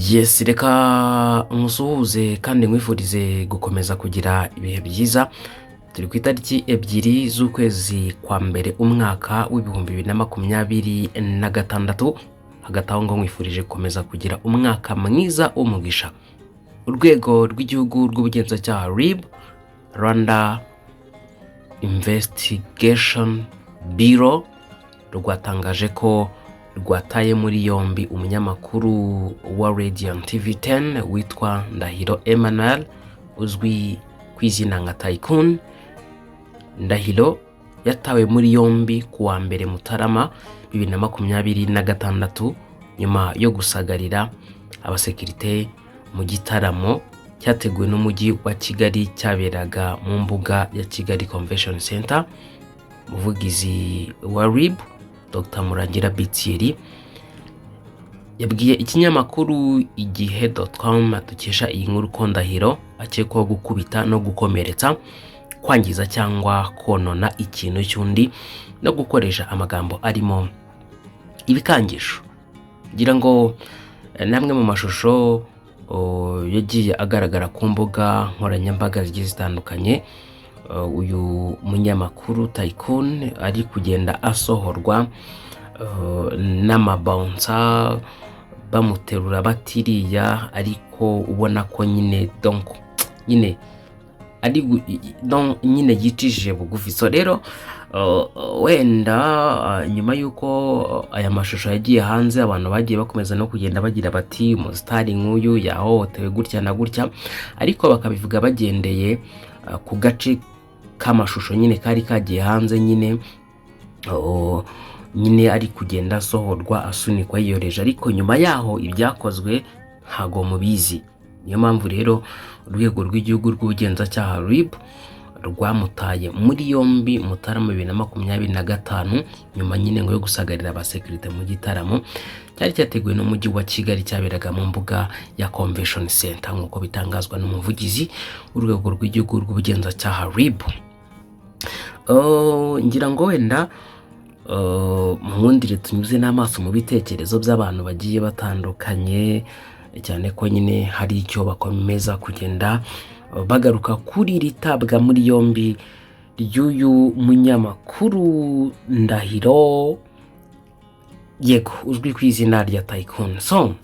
Yes, reka nkusuhuze kandi nkwifurize gukomeza kugira ibihe byiza. Turi ku itariki 2 z'ukwezi kwa mbere, umwaka wa 2026. Hagati aho ngo nkwifurije gukomeza kugira umwaka mwiza w'umugisha. Urwego rw'Igihugu rw'Ubugenzacyaha, RIB, Rwanda Investigation Bureau, rwatangaje ko rwataye muri yombi umunyamakuru wa Radiant TV 10 witwa Ndahiro Emmanuel, uzwi ku izina nka Tycoon. Ndahiro yatawe muri yombi ku wa 1 Mutarama 2026, nyuma yo gusagarira abasekirite mu gitaramo cyateguwe n'Umujyi wa Kigali cyaberaga mu mbuga ya Kigali Convention Center. Umuvugizi wa RIB, Dr Murangira Thierry, yabwiye ikinyamakuru igihe.com dukesha iyi nkuru ko Ndahiro akekwaho gukubita no gukomeretsa, kwangiza cyangwa konona ikintu cy'undi no gukoresha amagambo arimo ibikangisho. Ngira ngo namwe mu mashusho yagiye agaragara ku mbuga nkoranyambaga zigiye zitandukanye, uyu munyamakuru Tycoon ari kugenda asohorwa n'ama bouncer, bamuterura batiriya, ariko ubona ko nyine, donc nyine ari donc nyine yicishije bugufi. So rero wenda nyuma y'uko aya mashusho yagiye hanze, abantu bagiye bakomeza no kugenda bagira bati: "Umusitari nk'uyu yahohotewe gutya na gutya", ariko bakabivuga bagendeye ku gace k'amashusho nyine kari kagiye hanze nyine, nyine ari kugenda asohorwa, asunikwa, yiyoreje, ariko nyuma yaho ibyakozwe ntago mubizi. Niyo mpamvu rero Urwego rw'Igihugu rw'Ubugenzacyaha, RIB, rwamutaye muri yombi Mutarama 2025, nyuma nyine ngo yo gusagarira abasekirite mu gitaramo cyari cyateguwe n'Umujyi wa Kigali cyaberaga mu mbuga ya Convention Center, nk'uko bitangazwa n'umuvugizi w'Urwego rw'Igihugu rw'Ubugenzacyaha, RIB. Oh, ngira ngo wenda nkundire tunyuze n'amaso mu bitekerezo by'abantu bagiye batandukanye, cyane ko nyine hari icyo bakomeza kugenda bagaruka kuri iri tabwa muri yombi ry'uyu munyamakuru Ndahiro, yego, uzwi ku izina rya Tycoon. So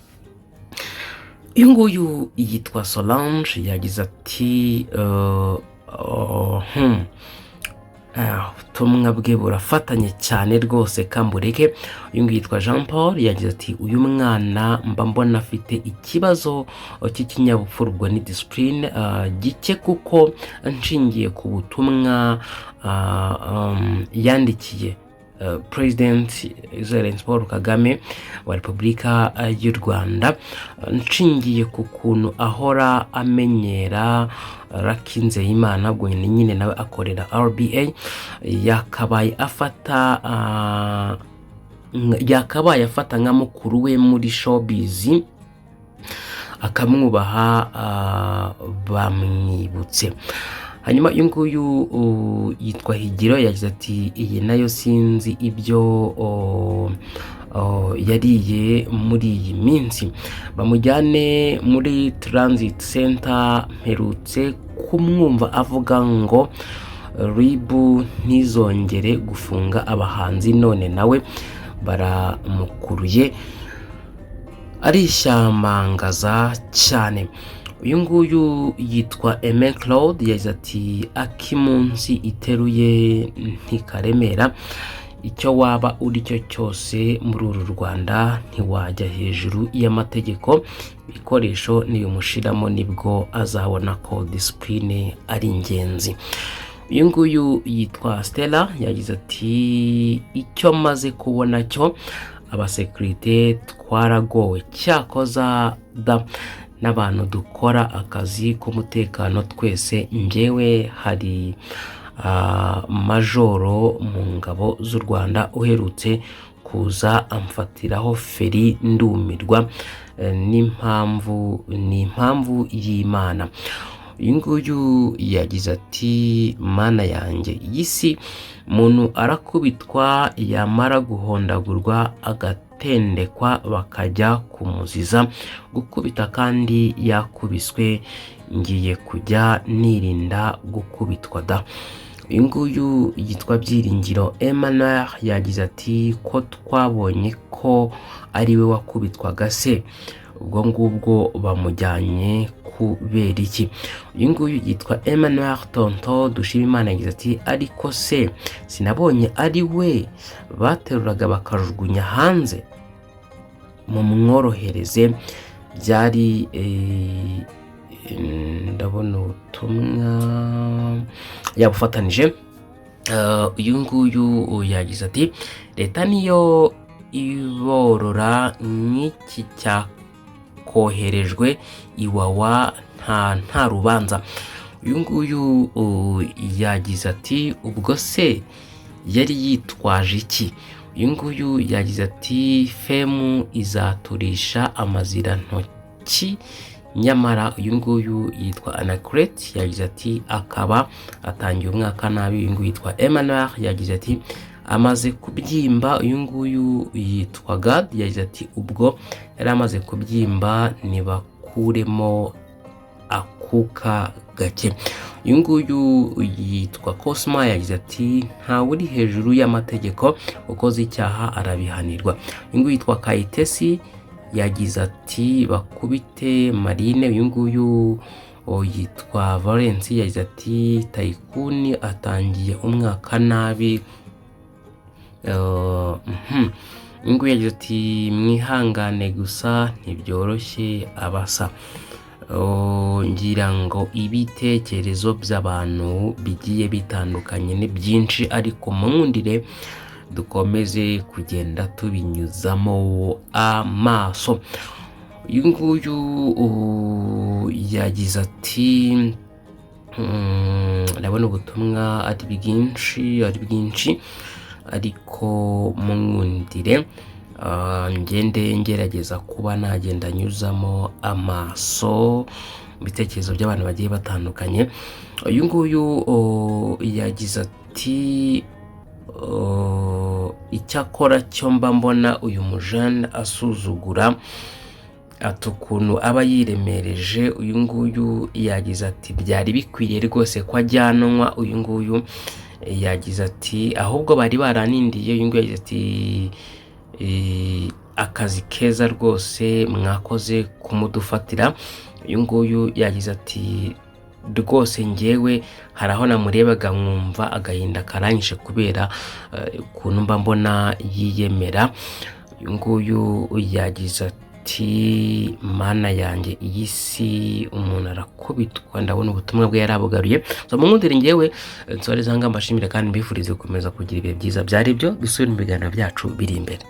uyu nguyu yitwa Solange, yagize ati: "Ubutumwa bwe burafatanye cyane rwose, kambureke." Uyu nguyu yitwa Jean Paul, yagize ati: "Uyu mwana mba mbona afite ikibazo cy'ikinyabupfura, ubwo ni discipline gike, kuko nshingiye ku butumwa yandikiye President Excellence Paul Kagame wa Repubulika y'u Rwanda, nshingiye ku kuntu ahora amenyera Lucky Nzeyimana, ubwo nyine nawe akorera RBA, yakabaye afata nka mukuru we muri showbiz, akamwubaha." Bamwibutse. Hanyuma uyu nguyu yitwa Higiro, yagize ati: "Iyi nayo sinzi ibyo yariye muri iyi minsi, bamujyane muri transit center. Mperutse kumwumva avuga ngo RIB ntizongere gufunga abahanzi, none nawe baramukuruye, arishyambangaza cyane." Uyu nguyu yitwa Aime Claude, yagize ati: "Akimunsi iteruye ntikaremera. Icyo waba uri cyo cyose muri uru Rwanda, ntiwajya hejuru y'amategeko. Ibikoresho nibimushiramo nibwo azabona ko discipline ari ingenzi." Uyu nguyu yitwa Stella, yagize ati: "Icyo maze kubona cyo, abasekirite twaragowe cyakoza da, n'abantu dukora akazi k'umutekano twese. Njyewe hari majoro mu ngabo z'u Rwanda uherutse kuza amfatiraho feri ndumirwa. N'impamvu ni impamvu y'Imana." Uyu nguyu yagize ati: "Mana yanjye, iyi si, umuntu arakubitwa, yamara guhondagurwa Gutendekwa bakajya kumuziza gukubita kandi yakubiswe. Ngiye kujya nirinda gukubitwa da. Uyu nguyu yitwa Byiringiro Emmanuel, yagize ati: "Ko twabonye ko ari we wakubitwaga se, ubwo ngubwo bamujyanye kubera iki?" Uyu nguyu yitwa Emmanuel Tonto Dushimimana, yagize ati: "Ariko se sinabonye ari we bateruraga bakajugunya hanze? Mumworohereze." Byari ndabona ubutumwa yabufatanije. Uyu nguyu yagize ati: "Leta niyo iborora, nk'iki cyakoherejwe Iwawa nta rubanza." Uyu nguyu yagize ati: "Ubwo se yari yitwaje iki?" Uyu nguyu yagize ati: "Femu izaturisha amazirantoki nyamara." Uyu nguyu yitwa Anaclet, yagize ati: "Akaba atangiye umwaka nabi." Uyu nguyu yitwa Emmanuel, yagize ati: "Amaze kubyimba." Uyu nguyu yitwa Gad, yagize ati: "Ubwo yari amaze kubyimba, nibakuremo akuka gake." Uyu nguyu yitwa Cosma, yagize ati: "Ntawe uri hejuru y'amategeko, ukoze icyaha arabihanirwa." Uyu nguyu yitwa Kayitesi, yagize ati: "Bakubite Marine." Uyu nguyu yitwa Valence, yagize ati: "Tayikuni atangiye umwaka nabi." Uyu nguyu yagize ati: "Mwihangane gusa ntibyoroshye abasa." Ngira ngo ibitekerezo by'abantu bigiye bitandukanye ni byinshi, ariko munkundire dukomeze kugenda tubinyuzamo amaso. Uyu nguyu yagize ati ndabona ubutumwa ari bwinshi, ari bwinshi, ariko munkundire ngende ngerageza kuba nagenda nyuzamo amaso mu bitekerezo by'abantu bagiye batandukanye. Uyu nguyu yagize ati: "Icyakora cyo mba mbona uyu mujene asuzugura," ati ukuntu aba yiremereje. Uyu nguyu yagize ati: "Byari bikwiriye rwose ko ajyanwa." Uyu nguyu yagize ati: "Ahubwo bari baranindiye." Uyu nguyu yagize ati: "Akazi keza rwose, mwakoze kumudufatira." Uyu nguyu yagize ati: "Rwose ngewe hari aho namurebaga nkumva agahinda karanyishe kubera ukuntu mba mbona yiyemera." Uyu nguyu yagize ati: "Mana yanjye, iyi si umuntu arakubitwa." Ndabona ubutumwa bwe yarabugaruye. So munkundire ngewe nsoreze aha ngaha, mbashimire kandi mbifurize gukomeza kugira ibihe byiza. Byari byo, dusubire mu biganiro byacu biri imbere.